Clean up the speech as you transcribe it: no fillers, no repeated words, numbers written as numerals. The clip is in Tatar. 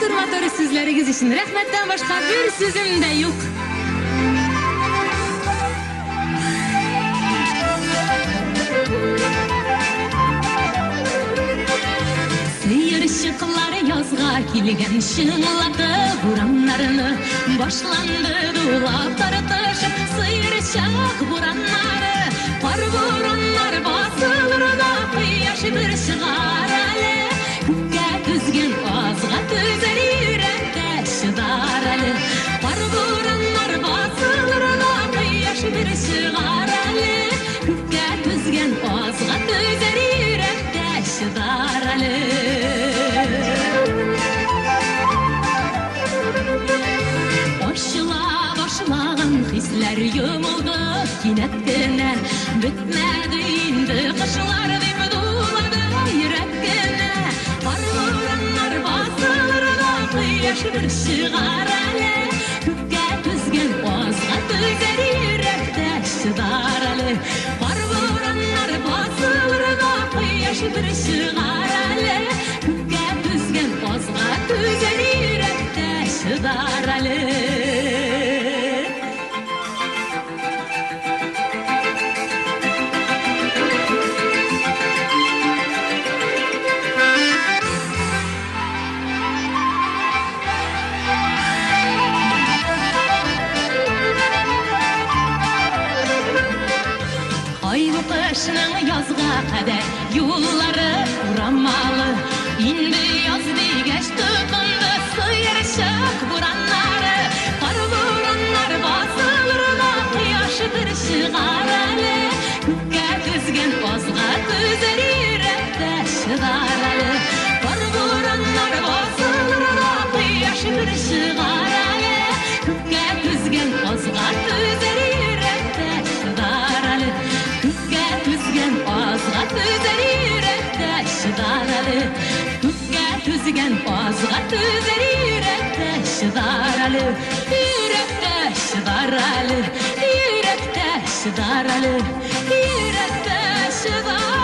Матур-матур сүзләрегез өчен рәхмәттән башка бер сүзем дә юк. Сыерчыклар язга килгән, чыңлатып урамнарны. Башланды дулап тартышып сыерчык бураннары. Кар бураннар басылыр да, кояш бер чыгар әле. Күккә түзгән азга түзәр, йөрәк тә чыдар әле. Кар бураннар басылыр да, кояш бер чыгар әле. Күккә түзгән азга түзәр, йөрәк тә чыдар әле. Ачыла башлаган хисләр йомылды кинәт кенә. Бетмәде инде кышлар дип дулады йөрәк кенә. Кар бураннар басылыр да, кояш бер чыгар әле. Күккә түзгән азга түзәр, йөрәк тә чыдар әле. Кар бураннар басылыр да, кояш бер чыгар әле. Күккә түзгән азга түзәр, йөрәк тә чыдар әле. Ай, бу кышның язга кадәр юллары урамалы. Инде яз дигәч тотынды сыерчык бураннары. Кар бураннар басылыр да, кояш бер чыгар әле. Күккә түзгән азга түзәр, йөрәк тә чыдар әле. Кар бураннар басылыр да, кояш бер чыгар әле. Күккә түзгән азга түзәр, йөрәк тә чыдар әле. Күккә түзгән азга түзәр, йөрәк тә чыдар әле. Күккә түзгән азга түзәр, йөрәк тә чыдар әле. Йөрәк тә чыдар әле. Йөрәк тә чыдар әле. Йөрәк тә чыдар.